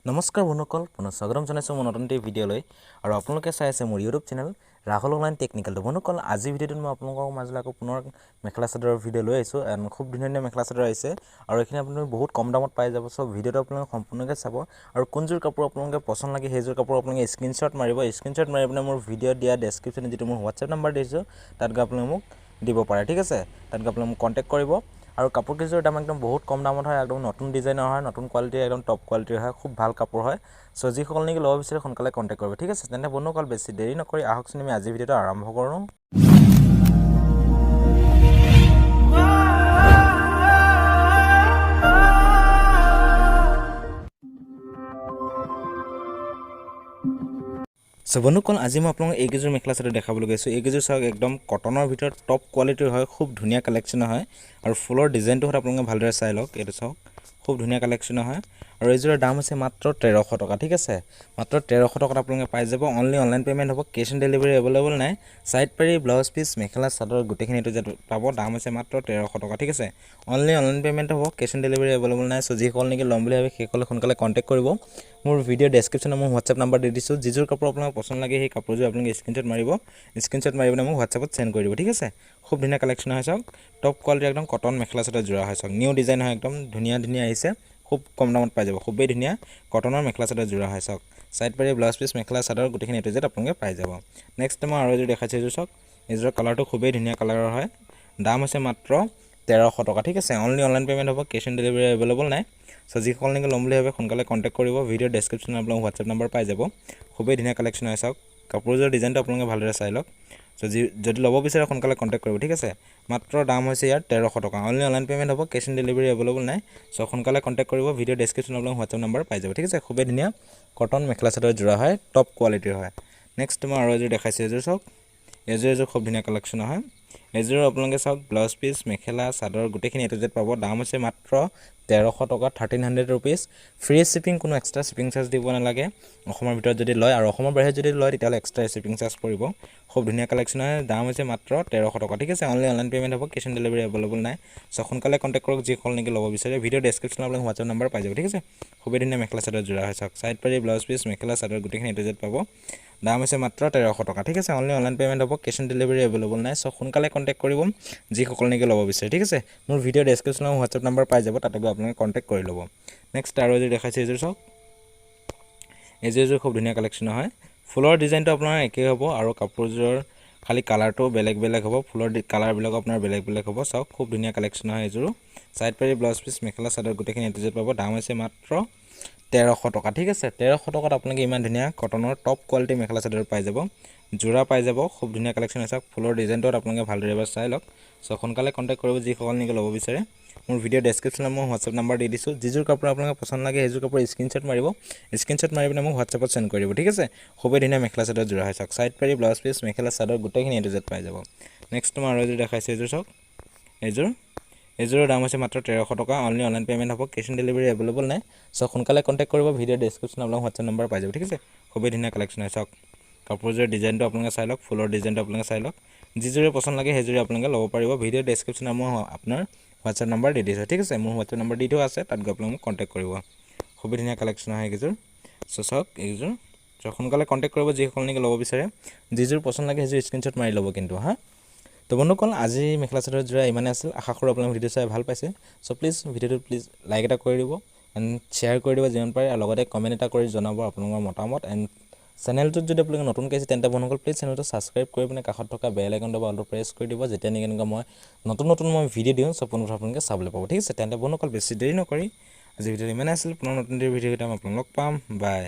নমস্কাৰ বন্ধুসকল, পুনৰ স্বাগতম জনাইছোঁ মোৰ নতুন এটি ভিডিঅ'লৈ আৰু আপোনালোকে চাই আছে মোৰ ইউটিউব চেনেল ৰাহুল অনলাইন টেকনিকেলটো। বন্ধুসকল, আজিৰ ভিডিঅ'টোত মই আপোনালোকৰ মাজলৈ আকৌ পুনৰ মেখেলা চাদৰৰ ভিডিঅ' লৈ আহিছোঁ। এণ্ড খুব ধুনীয়া ধুনীয়া মেখেলা চাদৰ আহিছে আৰু এইখিনি আপোনালোকে বহুত কম দামত পাই যাব। চ' ভিডিঅ'টো আপোনালোকে সম্পূৰ্ণকৈ চাব আৰু কোনযোৰ কাপোৰ আপোনালোকে পচন্দ লাগে সেইযোৰ কাপোৰ আপোনালোকে স্ক্ৰীণশ্বট মাৰিব। স্ক্ৰীণশ্বট মাৰি পিনে মোৰ ভিডিঅ' দিয়া ডেছক্ৰিপশ্যনত যিটো মোৰ হোৱাটছএপ নাম্বাৰ দিছোঁ তাত গৈ আপোনালোকে মোক দিব পাৰে, ঠিক আছে? তাত গৈ আপোনালোকে মোক কণ্টেক্ট কৰিব। আৰু কাপোৰ কেইযোৰৰ দাম একদম বহুত কম দামত হয়, একদম নতুন ডিজাইনৰ হয়, নতুন কোৱালিটিৰ, একদম টপ কোৱালিটিৰ হয়, খুব ভাল কাপোৰ হয়। চ' যিসকল নেকি ল'ব বিচাৰে সোনকালে কণ্টেক্ট কৰিব, ঠিক আছে? তেন্তে বন্ধুসকল, বেছি দেৰি নকৰি আহকচোন আমি আজিৰ ভিডিঅ'টো আৰম্ভ কৰোঁ। চ' বন্ধুসকল, আজি মই আপোনালোকক এইকেইযোৰ মেখেলা চাদৰ দেখাবলৈ গৈছোঁ। এইকেইযোৰ চাওক, একদম কটনৰ ভিতৰত টপ কোৱালিটিৰ হয়, খুব ধুনীয়া কালেকশ্যনৰ হয় আৰু ফুলৰ ডিজাইনটো সৈতে আপোনালোকে ভালদৰে চাই লওক। এইটো চাওক, খুব ধুনীয়া কালেকশ্যনৰ হয় আৰু এইযোৰৰ দাম হৈছে মাত্ৰ 1300 টকা, ঠিক আছে? মাত্ৰ 1300 টকাত আপোনালোকে পাই যাব। অনলি অনলাইন পে'মেণ্ট হ'ব, কেছ অন ডেলিভাৰী এভেইলেবল নাই। চাইড পাৰি, ব্লাউজ পিচ, মেখেলা চাদৰ গোটেইখিনি এইটো যে পাব। দাম হৈছে মাত্ৰ 1300 টকা, ঠিক আছে? অনলি অনলাইন পে'মেণ্ট হ'ব, কেছ অন ডেলিভাৰী এভেইলেবল নাই। চ' যিসকল নেকি ল'ম বুলি ভাবে সেইসকলে সোনকালে কণ্টেক্ট কৰিব। মোৰ ভিডিঅ' ডেছক্ৰিপশ্যনত মোৰ হোৱাটছএপ নাম্বাৰ দি দিছোঁ। যিযোৰ কাপোৰ আপোনাক পচন্দ লাগে সেই কাপোৰযোৰ আপোনালোকে স্ক্ৰীণশ্বট মাৰিব। স্ক্ৰীণশ্বট মাৰি পিনে মোক হোৱাটছএপত চেণ্ড কৰি দিব, ঠিক আছে? খুব ধুনীয়া কালেকশ্যন হয়, চাওক। টপ কোৱালিটি একদম কটন মেখেলা চাদৰ যোৰা হয়, চাওক। নিউ ডিজাইন হয়, একদম ধুনীয়া ধুনীয়া আহিছে, খুব কম দামত পাই যাব। খুবেই ধুনীয়া কটনৰ মেখেলা চাদৰ যোৰা হয়, চাওক। চাইড পাৰি, ব্লাউজ পিচ, মেখেলা চাদৰ গোটেইখিনি এইটো জেত আপোনালোকে পাই যাব। নেক্সট মই আৰু এযোৰ দেখাইছোঁ, এইযোৰ চাওক। এইযোৰৰ কালাৰটো খুবেই ধুনীয়া কালাৰৰ হয়। দাম হৈছে মাত্ৰ 1300 টকা, ঠিক আছে? অনলি অনলাইন পে'মেণ্ট হ'ব, কেছ অন ডেলিভাৰী এভেইলেবল নাই। চ' যিসকল নেকি ল'ম বুলি ভাবে সোনকালে কণ্টেক্ট কৰিব। ভিডিঅ' ডেছক্ৰিপশ্যনত আপোনালোক হোৱাটছএপ নাম্বাৰ পাই যাব। খুবেই ধুনীয়া কালেকশ্যন হয়, চাওক। কাপোৰযোৰৰ ডিজাইনটো আপোনালোকে ভালদৰে চাই লওক। চ' যি যদি ল'ব বিচাৰে সোনকালে কণ্টেক্ট কৰিব, ঠিক আছে? মাত্ৰ দাম হৈছে ইয়াৰ 1300 টকা। অনলি অনলাইন পে'মেণ্ট হ'ব, কেছ অন ডেলিভাৰী এভেইলেবল নাই। চ' সোনকালে কণ্টেক্ট কৰিব। ভিডিঅ' ডেছক্ৰিপশ্যনত আপোনালোক হোৱাটছএপ নাম্বাৰ পাই যাব, ঠিক আছে? খুবেই ধুনীয়া কটন মেখেলা চাদৰ যোৰা হয়, টপ কোৱালিটিৰ হয়। নেক্সট মই আৰু এযোৰ দেখাইছোঁ, এযোৰ চাওক। এযোৰ খুব ধুনীয়া কালেকশ্যন হয়। এযোৰ আপোনালোকে চাওক, ব্লাউজ পিচ, মেখেলা চাদৰ গোটেইখিনি এইটো জেত পাব। দাম হৈছে মাত্ৰ 1300 টকা, 1300 rupees, free shipping. কোনো এক্সট্ৰা শ্বিপিং চাৰ্জ দিব নালাগে অসমৰ ভিতৰত যদি লয় আৰু অসমৰ বাহিৰত যদি লয় তেতিয়াহ'লে এক্সট্ৰা শ্বিপিং চাৰ্জ পৰিব। খুব ধুনীয়া কালেকশ্যন হয়। দাম হৈছে মাত্ৰ 1300 টকা, ঠিক আছে? অনলি অনলাইন পে'মেণ্ট হ'ব, কেছ অন ডেলিভাৰী এভেইলেবল নাই। চ' সোনকালে কণ্টেক্ট কৰক যিসকল নেকি ল'ব বিচাৰে। ভিডিঅ' ডেছক্ৰিপশ্যনত আপোনালোক হোৱাটছএপ নাম্বাৰ পাই যাব, ঠিক আছে? খুবেই ধুনীয়া মেখেলা চাদৰ যোৰা হয়, চাওক। চাইড পাৰি, ব্লাউজ পিচ, মেখেলা চাদৰ গোটেইখিনি এইটো জেত পাব। দাম হৈছে মাত্ৰ 1300 টকা, ঠিক আছে? অনলি অনলাইন পে'মেণ্ট হ'ব, কেছ অন ডেলিভাৰী এভেইলেবল নাই। চ' সোনকালে কণ্টেক্ট কৰিব যিসকল নেকি ল'ব বিচাৰে, ঠিক আছে? মোৰ ভিডিঅ' ডেছক্ৰিপশ্যনত হোৱাটছএপ নাম্বাৰ পাই যাব, তাতে গৈ আপোনালোকে কণ্টেক্ট কৰি ল'ব। নেক্সট আৰু এযোৰ দেখাইছে, এযোৰ চাওক। এযোৰ খুব ধুনীয়া কালেকশ্যন হয়। ফুলৰ ডিজাইনটো আপোনাৰ একেই হ'ব আৰু কাপোৰযোৰৰ খালি কালাৰটো বেলেগ বেলেগ হ'ব। ফুলৰ কালাৰবিলাক আপোনাৰ বেলেগ বেলেগ হ'ব। চাওক, খুব ধুনীয়া কালেকশ্যন হয় এযোৰো। চাইড পাৰি, ব্লাউজ পিচ, মেখেলা চাদৰ গোটেইখিনি এইটো পাব। দাম হৈছে মাত্ৰ 1300 টকা, ঠিক আছে? 1300 টকাত আপোনালোকে ইমান ধুনীয়া কটনৰ টপ কোৱালিটি মেখেলা চাদৰ পাই যাব, যোৰা পাই যাব। খুব ধুনীয়া কালেকশ্যন আছে। ফুলৰ ডিজাইনটোত আপোনালোকে ভালদৰে এবাৰ চাই লওক। চ' সোনকালে কণ্টেক্ট কৰিব যিসকল নেকি ল'ব বিচাৰে। মোৰ ভিডিঅ' ডেছক্ৰিপশ্যনত মই হোৱাটছএপ নাম্বাৰ দি দিছোঁ। যিযোৰ কাপোৰ আপোনালোকে পচন্দ লাগে সেইযোৰ কাপোৰ স্ক্ৰীণশ্বট মাৰিব। স্ক্ৰীণশ্বট মাৰি পিনে মোক হোৱাটছএপত চেণ্ড কৰি দিব, ঠিক আছে? খুবেই ধুনীয়া মেখেলা চাদৰ যোৰা হয়, চাওক। চাইড পাৰি, ব্লাউজ পিচ, মেখেলা চাদৰ গোটেইখিনি এইটো জেত পাই যাব। নেক্সট মই আৰু এযোৰ দেখাইছোঁ, এযোৰ চাওক। এইযোৰৰ দাম হৈছে মাত্ৰ 1300 টকা। অনলি অনলাইন পে'মেণ্ট হ'ব, কেছ অন ডেলিভাৰী এভেইলেবল নাই। চ' সোনকালে কণ্টেক্ট কৰিব। ভিডিঅ' ডেছক্ৰিপশ্যনত আপোনালোক হোৱাটছএপ নাম্বাৰ পাই যাব, ঠিক আছে? খুবেই ধুনীয়া কালেকশ্যন হয়, চাওক। কাপোৰযোৰৰ ডিজাইনটো আপোনালোকে চাই লওক, ফুলৰ ডিজাইনটো আপোনালোকে চাই লওক। যিযোৰে পচন্দ লাগে সেইযোৰে আপোনালোকে ল'ব পাৰিব। ভিডিঅ' ডেছক্ৰিপশ্যনত মই আপোনাৰ হোৱাটছএপ নাম্বাৰ দি দিছোঁ, ঠিক আছে? মোৰ হোৱাটছএপ নাম্বাৰ দি থোৱা আছে, তাত গৈ আপোনালোকে মোক কণ্টেক্ট কৰিব। খুবেই ধুনীয়া কালেকশ্যন হয় এইকেইযোৰ। চ' চাওক এইকেইযোৰ। চ' সোনকালে কণ্টেক্ট কৰিব যিসকল নেকি ল'ব বিচাৰে। যিযোৰ পচন্দ লাগে সেইযোৰ স্ক্ৰীণশ্বট মাৰি ল'ব কিন্তু হা। তো বন্ধুসকল, আজি মেখেলা চাদৰ যোৰা ইমানেই আছিল। আশা কৰোঁ আপোনালোকে ভিডিঅ' চাই ভাল পাইছে। চ' প্লিজ ভিডিঅ'টো প্লিজ লাইক এটা কৰি দিব এণ্ড শ্বেয়াৰ কৰি দিব যিমান পাৰে আৰু লগতে কমেণ্ট এটা কৰি জনাব আপোনালোকৰ মতামত। এণ্ড চেনেলটোত যদি আপোনালোকে নতুনকৈ আহিছে তেন্তে বন্ধুসকল, প্লিজ চেনেলটো ছাবস্ক্ৰাইব কৰি পিনে কাষত থকা বেল আইকনটো বা অলটো প্ৰেছ কৰি দিব, যেতিয়া নেকি এনেকুৱা মই নতুন নতুন মই ভিডিঅ' দিওঁ, চব পোনপ্ৰথমে আপোনালোকে চাবলৈ পাব, ঠিক আছে? তেন্তে বন্ধুসকল, বেছি দেৰি নকৰি আজি ভিডিঅ'টো ইমানেই আছিল। পুনৰ নতুন ভিডিঅ' কেইটা আপোনালোক লগ পাম। বাই।